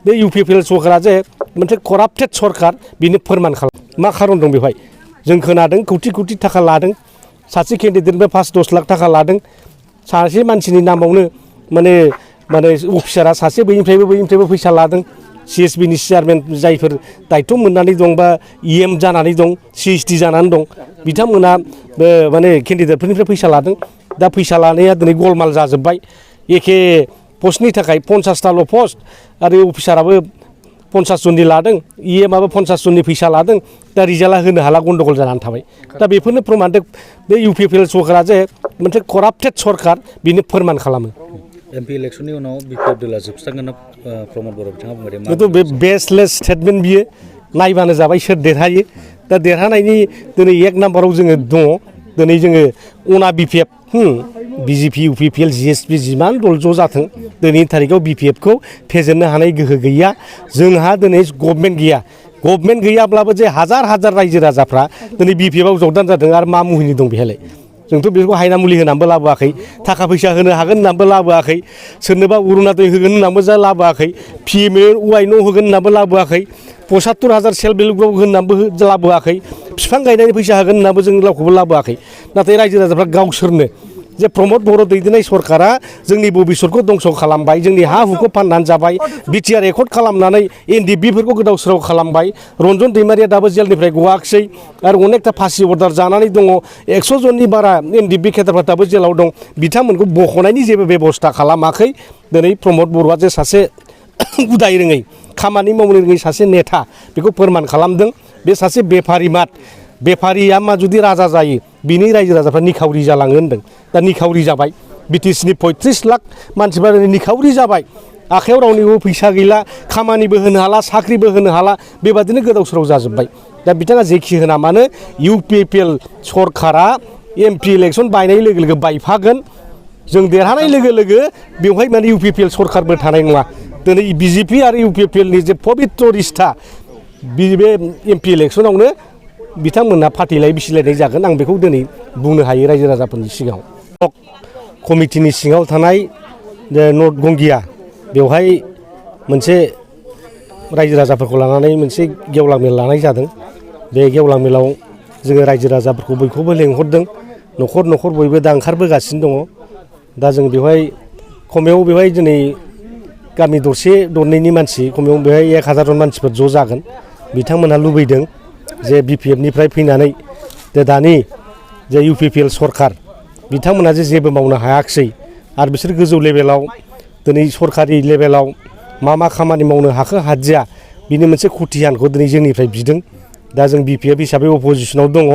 बे इउपिपिएल सरकारा जे मोनसे कराप्टेड सरकार बिनि फोरमान खालाम मा खारन दं बेवहाय जों खोनादों कौटि कौटि थाखा लादों सासे केन्डिडेटनिफ्राय 5-10 लाख थाखा लादों सासे मानसिनि नामावनो माने अफिसारा सासे बैनिफ्रायबो फैसा लादों सिएसबिनि चेयारमेन जायफोर दायित्व मोननानै दं बा इएम जानानै दं सिएसडि जानानै दं बिथांमोना माने केन्डिडेटफोरनिफ्राय फैसा लादों दा फैसा लानाया दिनै गलमाल जाजोब्बाय एखे पस्टनि थाखाय 50ताल' पस्ट आरो अफिसाराबो 50 जननि लादों इएमआबो 50 जननि फैसा लादों दा रिजाल्टआ होनो हाला गन्डगल जानानै थाबाय दा बेफोरनो प्रमान बे इउपिपिएल सरकारा जे मोनसे कराप्टेड सरकार बिनि फोरमान खालामो एमपि इलेक्शननि उनाव बिपिएफ दला जोबस्रांगोन प्रमद बर' बिथाङा बुंबाय खिन्थु बे बेसलेस स्टेटमेन्ट बियो नायबानो जाबाय सोर देरहायो दा देरहानायनि दिनै 1 नाम्बाराव जोङो दङ दिनै जोङो अना बिपिएफ बिजेपि इउपिपिएल जिएसपि जिमान दल ज' जाथों दिनैनि थारिखआव बिपिएफखौ फेजेननो हानाय गोहो गैया जोंहा दिनै गभर्नमेन्ट गैयाब्लाबो जे हाजार रायजो राजाफ्रा दिनै बिपिएफआव जगदान जादों आरो मा मुहिनि दं बेहायलाय जोंथ' बेखौ हायना मुलि होनानैबो लाबोआखै थाखा फैसा होनो हागोन होननानैबो लाबोआखै सोरनोबा अरुणादय होगोन होननानैबो लाबोआखै पिएमए वाइ न' होगोन होननानैबो लाबोआखै 75,000 सेल्फ हेल्प ग्रुप होननानैबो लाबोआखै बिफां गायनायनि फैसा होगोन होननानैबो जों रावखौबो लाबोआखै नाथाय रायजो राजाफ्रा गावसोरनो जे प्रमद बर' दैदेननाय सरकारा जोंनि भबिष्यतखौ दंस' खालामबाय जोंनि हा हुखौ फाननानै जाबाय बिटिआर एकर्ड खालामनानै एनडिएफबिफोरखौ गोदाव सोराव खालामबाय रन्जन दैमारिया दाबो जेलनिफ्राय गवाखिसै आरो अनेकथा फासि अर्डार जानानै दङ 100 जननि बारा एनडिएफबि केटारफ्रा दाबो जेलाव दं बिथांमोनखौ बख'नायनि जेबो बेबस्था खालामाखै दिनै प्रमद बर'आ जे सासे उदाय रोङै खामानि मावनो रोङै सासे नेता बेखौ फोरमान खालामदों बे सासे बेफारिया मा जुदि राजा जायो बिनि रायजो राजाफ्रा निखावरि जालाङो होनदों दा निखावरि जाबाय बिटिसिनि 35 लाख मानसिफ्रा निखावरि जाबाय आखायाव रावनिबो फैसा गैला खामानिबो होनो हाला साख्रिबो होनो हाला बेबादिनो गोदाव सोराव जाजोब्बाय दा बिथाङा जेखि होना मानो इउपिपिएल सरकारा एमपि इलेक्शन बायनाय लोगो लोगो बायफागोन जों देरहानाय लोगो लोगो बेवहाय माने इउपिपिएल सरकारबो थानाय नङा दिनै बिजेपि आरो इउपिपिएलनि जे पबित्र रिस्ता बे एमपि इलेक्शनावनो बिथांमोनहा फाथैलाय बिसिलायनाय जागोन आं बेखौ दिनै बुंनो हायो रायजो राजाफोरनि सिगाङाव कमिटिनि सिङाव थानाय नर्थ गंगिया बेवहाय मोनसे रायजो राजाफोरखौ लानानै मोनसे गेवलां मेल लानाय जादों बे गेवलां मेलाव जोङो रायजो राजाफोरखौ बयखौबो लेंहरदों न'खर बयबो दा ओंखारबोगासिनो दङ दा जों बेवहाय खमायाव बेवहाय दिनै गामि दरसे दरनैनि मानसि खमायाव बेवहाय 1000 जन मानसिफोर ज' जागोन बिथांमोनहा लुबैदों जे बिपिएफनिफ्राय फैनानै दानि जे इउपिपिएल सरकार बिथांमोना जेबो मावनो हायाखिसै आरो बिसोर गोजौ लेभेलाव दिनै सरकारि लेभेलाव मा खामानि मावनो हाखो हादिया बिनि मोनसे खथियानखौ दिनै जोंनिफ्राय बिदों दा जों बिपिएफ हिसाबै अपोजिसनाव दङ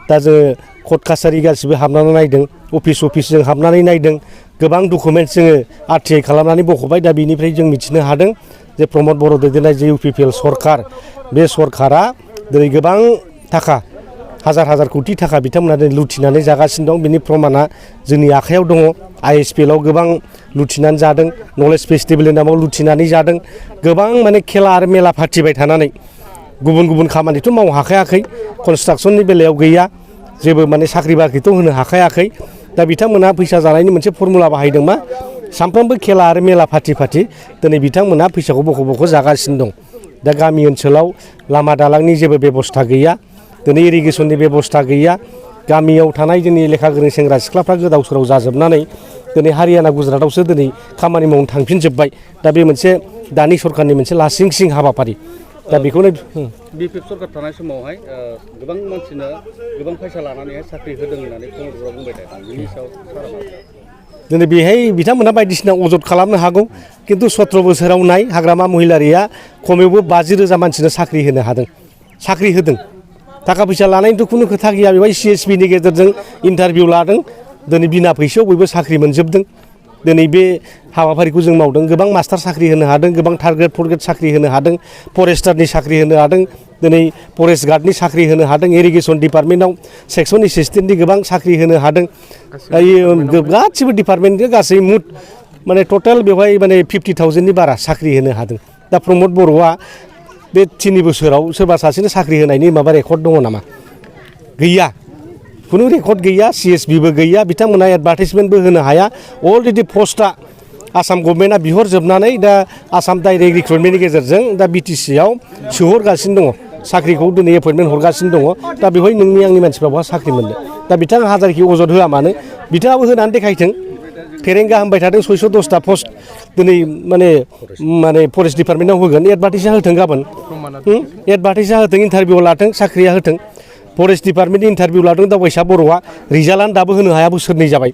दा जोङो कर्ट कासारि गासिबो हाबनानै नायदों अफिस जों हाबनानै नायदों गोबां डकुमेन्टस जोङो आरटिआइ खालामनानै बख'बाय दा बिनिफ्राय जों मिथिनो हादों जे प्रमद बर' दैदेननाय जे इउपिपिएल सरकार बे सरकारा दिनै गोबां थाखा हाजार कौटि थाखा बिथांमोना दिनै लुथिनानै जागासिनो दं बिनि प्रमाना जोंनि आखायाव दङ आइएसपिएलआव गोबां लुथिनानै जादों नलेज फेस्टिभेलनि नामाव लुथिनानै जादों गोबां माने खेला आरो मेला फाथिबाय थानानै गुबुन खामानिथ' मावनो हाखायाखै कनस्ट्राक्सननि बेलायाव गैया जेबो माने साख्रि बाख्रिथ' होनो हाखायाखै दा बिथांमोना फैसा जानायनि मोनसे फर्मुला बाहायदों मा सानफ्रोमबो खेला आरो मेला फाथि दिनै बिथांमोना फैसाखौ बख' जागासिनो दं दा गामि ओनसोलाव लामा दालांनि जेबो बेबस्था गैया दिनै इरिगेसननि बेबस्था गैया गामियाव थानाय जोंनि लेखा गोरों सेंग्रा सिख्लाफ्रा गोदाव सोराव जाजोबनानै दिनै हारियाना गुजरातआवसो दिनै खामानि मावनो थांफिनजोब्बाय दा बे मोनसे दानि सरकारनि मोनसे लासिं हाबाफारि दा बेखौनो बिपिएफ सरकार थानाय समावहाय गोबां मानसिनो गोबां फैसा लानानैहाय साख्रि होदों होननानै बुंबाय थादों बिनि सायाव दिनै बेहाय बिथांमोनहा बायदिसिना अजद खालामनो हागौ खिन्थु 17 बोसोराव नाय हाग्रामा महिलारिया खमैबो 50,000 मानसिनो साख्रि होदों थाखा फैसा लानायनिथ' खुनु खोथा गैया बेवहाय सिएसपिनि गेजेरजों इन्टारभिउ लादों दिनै बिना फैसायाव बयबो साख्रि मोनजोबदों दिनै बे हाबाफारिखौ जों मावदों गोबां मास्टार साख्रि होनो हादों गोबां थार्ड ग्रेड 4th ग्रेड साख्रि होनो हादों फरेस्टारनि साख्रि होनो हादों दिनै फरेस्ट गार्डनि साख्रि होनो हादों इरिगेसन डिपार्टमेन्टआव सेक्सन एसिस्टेन्टनि गोबां साख्रि होनो हादों गासिबो डिपार्टमेन्टनि गासै मुथ माने टटेल बेवहाय माने 50,000नि बारा साख्रि होनो हादों दा प्रमद बर'आ बे 3 बोसोराव सोरबा सासेनो साख्रि होनायनि माबा रेकर्ड दङ नामा गैया खुनु रेकर्ड गैया सिएसबिबो गैया बिथांमोना एडभार्टाइजमेन्टबो होनो हाया अलरेडि पस्टआ आसाम गभर्नमेन्टआ बिहरजोबनानै दा आसाम डाइरेक्ट रिक्रुटमेन्टनि गेजेरजों दा बिटिसिआव सोहरगासिनो दङ साख्रिखौ दिनै एपइन्टमेन्ट हरगासिनो दङ दा बेवहाय नोंनि आंनि मानसिफ्रा बहा साख्रि मोननो दा बिथाङा हाजारखि अजद होआ मानो बिथाङाबो होनानै देखायथों फेरेंगा होनबाय थादों 610टा पस्ट दिनै माने फरेस्ट डिपार्टमेन्टआव होगोन एडभार्टाइजआ होथों गाबोन एडभार्टाइजआ होथों इन्टारभिउ लाथों साख्रिया होथों फरेस्ट डिपार्टमेन्टनि इन्टारभिउ लादों दावबायसा बर'आ रिजाल्टआनो दाबो होनो हाया बोसोरनै जाबाय